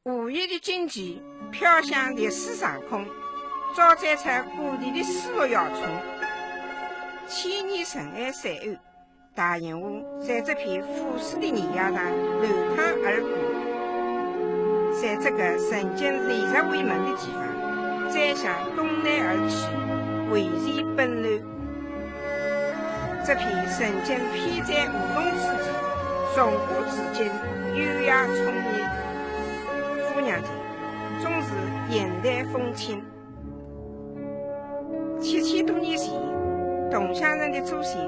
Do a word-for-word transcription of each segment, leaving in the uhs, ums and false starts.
无意的惊奇飘向历史上空，招展出古典的丝路摇篮。千年尘埃随后，大型河在这片富庶的泥崖上流淌而过，在这个曾经历史为门的地方，再向东南而去，回旋奔流。 这片曾经偏在梧桐之地，从古至今优雅葱郁。姑娘的，总是云淡风轻。七千多年前，桐乡人的祖先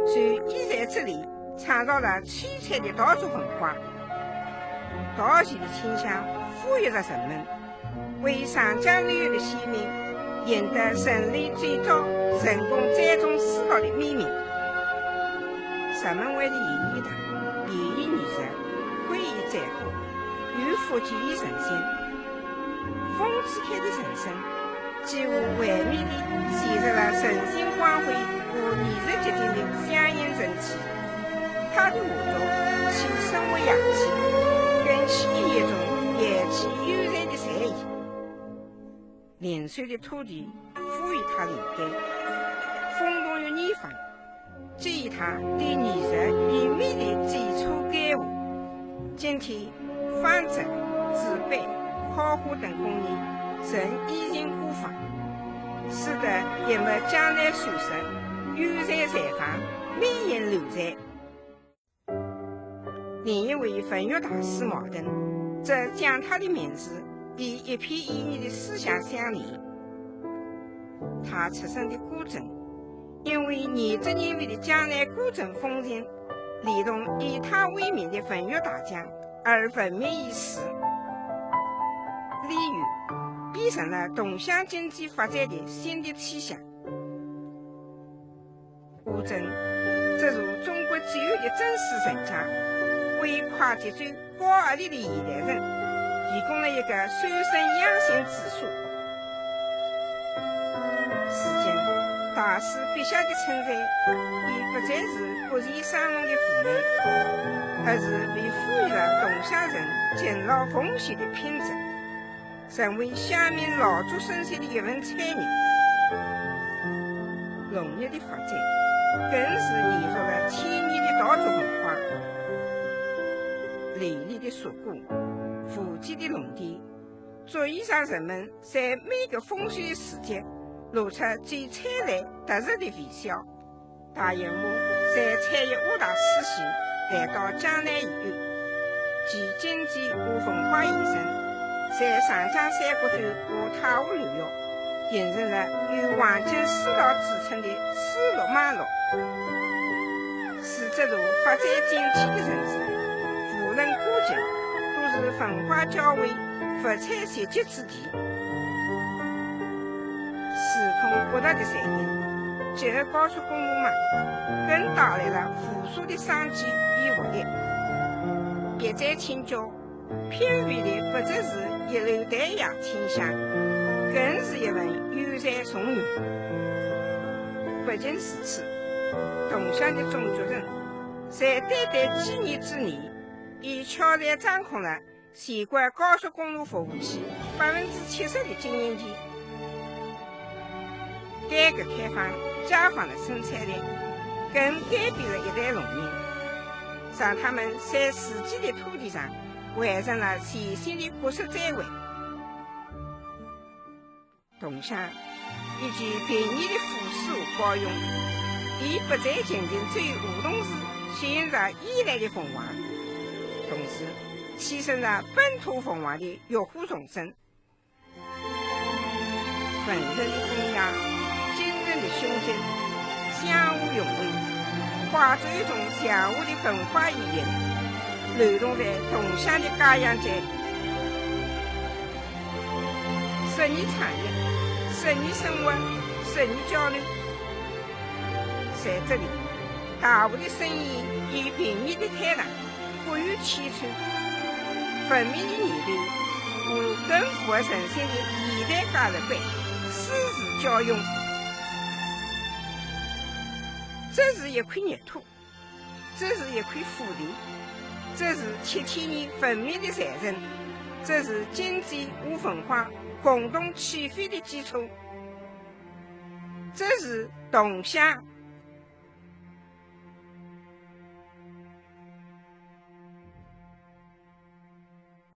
就依在这里创造了璀璨的稻作文化。稻田的清香抚育着人们， 为长江流域的先民赢得人类最早人工栽种水稻的美名。人们为了演绎它，演绎艺术，挥洒战火，又复建于人心。丰子恺的人生，几乎完美地写出了人性光辉和艺术结晶的乡野人气。 他的画作既生活雅气，更显一种元气悠然的诗意。零碎的土地赋予他灵感，风动于远方，给予他对艺术与美的最初感悟。今天，纺织、纸板、烤火等工艺仍依然綻放，使得一抹江南水色悠然绽放，美艳流传。 另一位文学大师茅盾，则将他的名字与一片一叶的思想相连。他出生的古镇，因为原汁原味的江南古镇风情，连同以他为名的文学大奖而闻名于世。旅游也成了桐乡经济发展的新的气象。 古镇，这座中国最后的真实城墙，为跨节奏高压力的现代人提供了一个修身养性之所。如今，大师笔下的村寨，已不再是不前生份的负累，而是被赋予了桐乡人勤劳奉献的品质。 成为乡民老作生息的一份产业。农业的发展更是延续了千年的稻作文化。累累的熟谷，无际的农田，足以让人们在每个丰收的时节露出最灿烂夺目的微笑。 大型河在产业沃大之时来到江南以后，其经济和文化延伸，在长江三角洲和太湖流域，形成了有黄金水道之称的丝路网络，使这座发展经济的城市，无论古今，都是文化交汇、物产集集之地。 四通八达的山林，结合高速公路网，更带来了无数的商机与活力。别山青郊，品味的不只是一楼淡雅清香，更是一份悠然从容。不仅如此，桐乡的种族人在短短几年之内，已悄然掌控了 全国高速公路服务区百分之七十的经营权。改革开放解放了生产力，更改变了一代农民，让他们在自己的土地上完成了全新的角色转换。 桐乡，依据平原的富庶包容，已不再仅仅只有梧桐树吸引着依赖的凤凰，同时，栖身着本土凤凰的浴火重生。文人的风雅，精神的胸襟，相互融汇，化作一种强大的文化语言，流动在桐乡的街巷间。 十年创业，十年生活，十年交流。在这里，大河的声音与平原的坦荡，各有千秋。文明的念头和更符合人性的现代价值观，世事交融。这是一块热土， 这是一块福地，这是七千年文明的传承。这是经济和文化共同起飞的基础。这是同乡